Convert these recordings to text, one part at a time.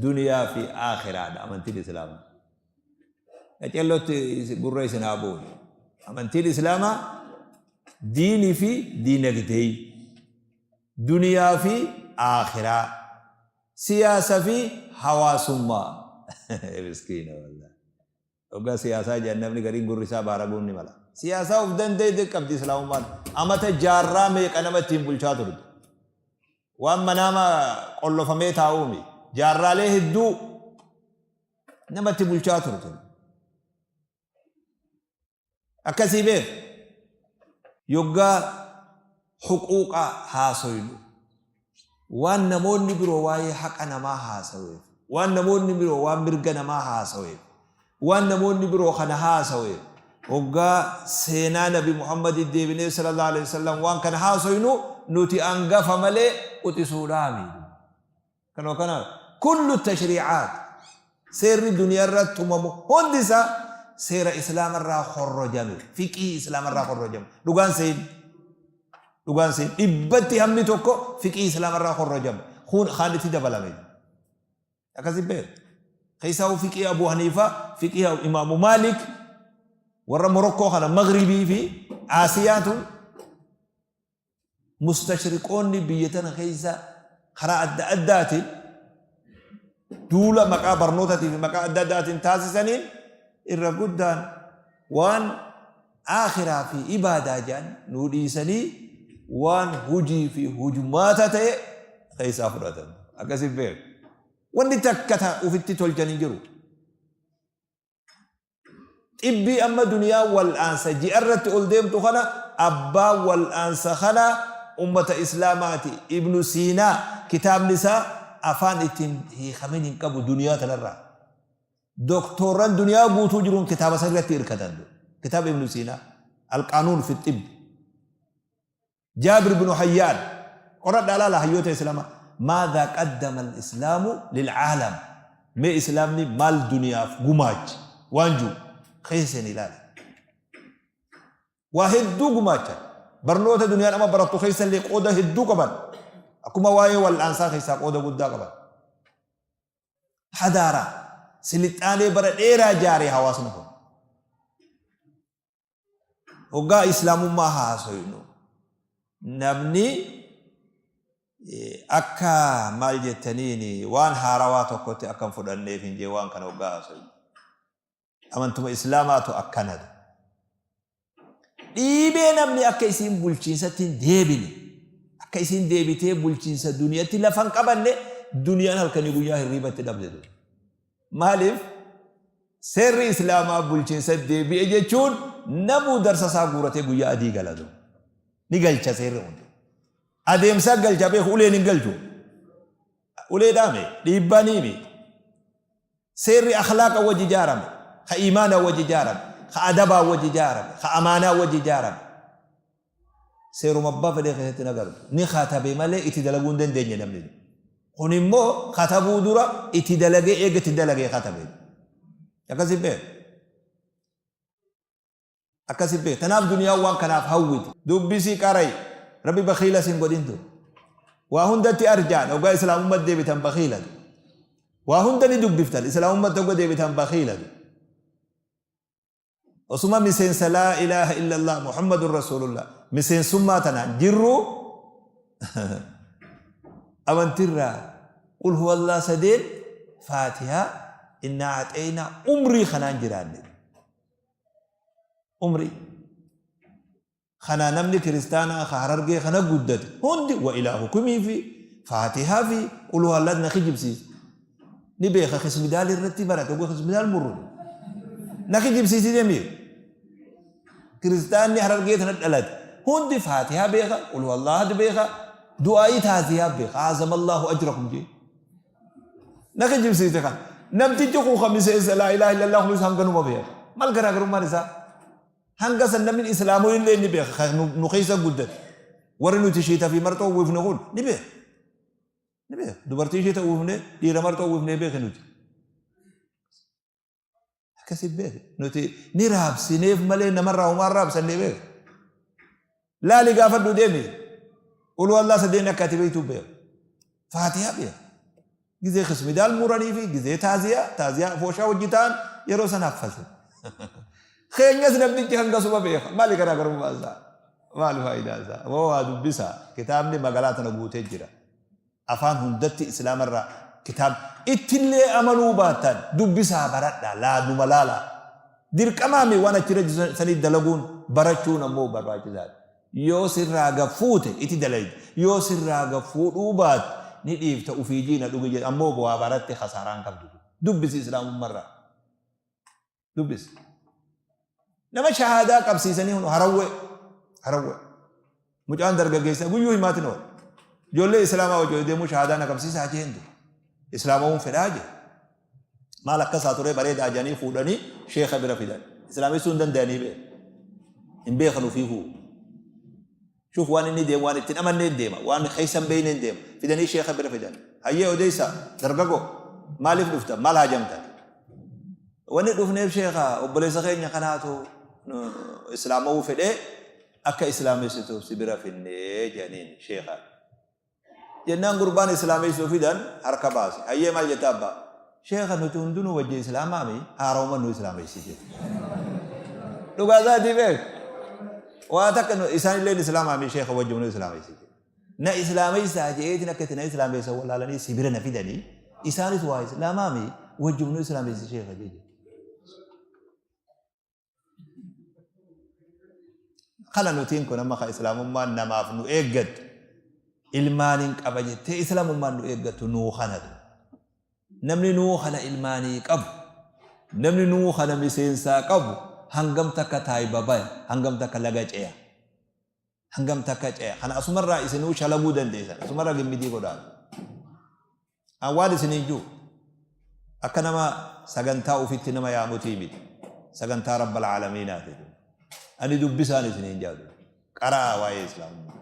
Duniyaa fi aakhiraadha amantiin Islaamaa. Qaceellootti gurra isin haa bu'u. Amantiin Islaamaa diinii fi diinagdee, duniyaa fi aakhiraa, siyaasa fi hawaasummaa. Miskiina wallahi. Hoggaa siyaasaa jedhan namni gariin gurri isaa baaraguun ni mala. Siyaasaa of danda'e qabdi Islaamummaan. Amata jaarraa meeqa nama ittiin bulchaa turte. Waan manaama qollofamee taa'uumi. Jaarraalee hedduu namatti bulchaa turte. Akkasii beek. Yoggaa huquuqa haasoynu waan namoonni biroo waa'ee haqa namaa haasaweef, waan namoonni biroo waan mirga namaa haasaweef, waan namoonni biroo kana haasaweef, hoggaa seenaa Nabi Muhammadi deebinee sallallahu alaihi wasallam waan kana haasoynu nuti angafa malee quxisuudhaami. Kanuma kana kullu tashriicaat seerri duniyaa irra tumamu hundi isaa seera islaama irraa horrojame, fiqhii islaama irraa horrojame. Dhugaan seen dhugaan seen dhibbatti hammi tokko fiqhii islaama irraa horrojame. Kun kaan itti dabalame. Akkasi beeku. Keessaa fiqhii Abu Haniifaa, fiqhii Imaamu Maalik, warra Morokkoo kana Maghribii fi Aasiyaa tun Mustashriqoonni biyya tana keessa karaa adda addaatiin duula maqaa barnootaatii fi maqaa adda addaatiin taasisaniin irra guddaan waan aakhiraa fi ibaadaa jedhan nuu dhiisanii waan hujii fi hujmaata ta'e keessaa fudhatan. Akkasiin beeku. Wanni takka ta ufitti tolchan hin jiru. Xibbii amma duniyaan wal'aansa ji'arratti ol deemtu kana abbaan wal'aansa kanaa ummata islaamaati. Ibnu Siinaa kitaabni isaa afaan ittiin hiikamin hin qabu duniyaa tanarraa. Doktoorran duniyaa guutuu jiruun kitaaba san irratti hirkatan. Kitaaba Ibnu Siinaa. Alqaanuun fi xibbi. Jaabir binu Hayyaan qoradhaa laala hayyoota islaamaa maadhaa qaddama al-islaamu lil'aalam mee islaamni maal duniyaaf gumaache waan jiru keessa seeni ilaali. Waa hedduu gumaachan barnoota duniyaan amma barattu keessa illee qooda hedduu qaban akkuma waa'ee wal'aansaa keessaa qooda guddaa qaban. Hadaaraa silixaanee bara dheeraa jaaree hawaasni kun. Hoggaa islaamummaa haasoynu namni akka maal jettaniin waan haarawaa tokkotti akka hin fudhanneef hin jee waan kana hoggaa haasoynu. Amantuma islaamaatu akkanadha. Dhiibee namni akka isiin bulchiinsatti hin deebine akka isiin deebitee bulchiinsa duniyatti lafa hin qabanne duniyaan halkanii guyyaa hirriibatti dhabde. Maaliif? Seerri Islaamaa bulchiinsa deebi'e jechuun namuu darsa isaa guuratee guyyaa adii gala. Ni galcha seerri kun. Adeemsa galcha beeku uleen hin galchu. Ulee dhaame dhiibbaa ni himi. Seerri akhlaaqa wajji ijaarame, ka iimaanaa wajji ijaarame, ka adabaa wajji ijaarame, ka amaanaa wajji ijaarame. Seeruma abbaa fedhee keessatti hin agartu. Ni katabe malee itti dalaguu hin dandeenye namni. Kun immoo katabuu dura itti dalagee eega itti dalagee katabe. Akkasi beeku. Akkasi beeku. Tanaaf duniyaan waan kanaaf hawwiti. Dubbisii qara'i. Rabbi bakhiila sin godhin ture. Waa hundatti arjaadha. Hoggaa islaamummaatti deebitan bakhiila. Waa hunda ni dubbiftan. Islaamummaatti hogga deebitan bakhiila. Osuma miseensa laa ilaaha illallah Muhammadun Rasuulullah miseensummaa tanaan jirru amantirraa qul huwallaa sadeen faatihaa innaa axeynaa umrii kanaan jiraanne. Umrii. Kana namni kiristaanaa ka Harargee kana guddate hundi wa ilaahukumii fi faatihaa fi qul huwallah na kijibsiisa. Ni beeka kismidaal irratti barate oguu kismidaal murru. Na kijibsiisi deemi. Kiristaanni Harargee tana dhalate hundi faatihaa beeka qul huwallah beeka du'aayii taasiyaa beeka azamallahu ajrakum jee. Na kijibsiise kan. Namtichi kun kan miseensa laa ilaaha illallah kunis hanganuma beeka. Mal garaagarummaan isaa? Hanga san namni islaamoo illee ni beeka kan nu keessa guddate. Warri nuti shiita fi marxoo uwwifne kun ni beeka. Ni beeka. Dubartii shiita uwwifne dhiira marxoo uwwifne beeka nuti. Akkasi beeka. Nuti ni raabsineef malee namarraa homaa raabsannee beeka. Laali gaafadhu deemi. Ulu Allah sadeen akka ati beektu beeka. Faatihaa beeka. Gizee kismidaal muranii fi gizee taaziyaa, taaziyaa afooshaa wajji ta'an yeroo san haffase. Keenyas namtichi hangasuma beeka. Maali garaagarummaa isaa? Maali faayidaa isaa? Moo waa dubbisaa. Kitaabni magalaa tana guutee jira. Afaan hundatti Islaamarraa kitaab ittillee amanuu baattan dubbisaa baradhaa laaduma laalaa. Dirqamaami waan achirra jiru sanii dalaguun barachuun ammoo barbaachisaadha. Yoo sirraa gad fuute iti dalayda. Yoo sirraa gad fuudhuu baatte ni dhiifta ufii jiina dhugi jedha ammoo waa baratte khasaaraa hin qabdu. Dubbisi Islaamummarraa. Dubbisi. Nama shahaadaa qabsiisanii hunu harawwee. Harawwee. Mucaan dargaggeessaa guyyuu himaatin oola. Ijoollee Islaamaa wajjin deemuu shahaadaa na qabsiisaa jeen dura. Islaamawuun fedhaa jee. Maal akkasaa turee bareedaa jedhanii fuudhanii sheekha bira fidan. Islaamessuu hin danda'anii bee. Hin beekan ofiifuu. Shuuf waan inni deemu waan ittiin amanneen deema. Waan keessa hin beekneen deema. Fidanii sheekha bira fidan. Hayyee odeessa dargagoo maaliif dhuftan maal haajamtan? Wanni dhufneef sheekha obboleessa keenya kanaatu islaamawuu fedhee akka islaamessituuf si bira finnee jedhaniin sheekhaan. Jennaan gurbaan islaameessuu fidan harka baase. Hayyee maal jetta abbaa? Sheekha nuti hundinuu wajji islaamaami haarawuma nu islaameessi jedhe. Dhugaa isaatii beek. Waa takka isaan illeen islaamaami sheekha wajji nu islaameessi jedhe. Na islaameessaa je'eetiin akka itti na islaameessan wallaalanii si bira na fidanii isaanis waa islaamaami wajji nu islaameessi sheekha jedhe. Kana nutiin kun amma ka islaamummaan namaaf nu eeggattu ilmaaniin qaba jettee islaamummaan nu eeggattu nuu kanatu. Namni nuu kana ilmaanii qabu, namni nuu kana miseensaa qabu hangam takka taayba baya, hangam takka laga ceya. Hangam takka ceya. Kana asumarraa isinuu shalaguu dandeessan. Asumarraa gimmidii godhaa. An waan isiniin jiru akka nama sagantaa ufitti nama yaamutii miti. Sagantaa Rabbal Aalamiinaati. Ani dubbisaan isiniin jaadu. Qara'aa waa'ee Islaamummaa.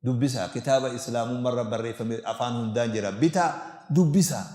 Dubbisaa kitaaba Islaamummarra barreeffame afaan hundaan jira. Bitaa dubbisaa.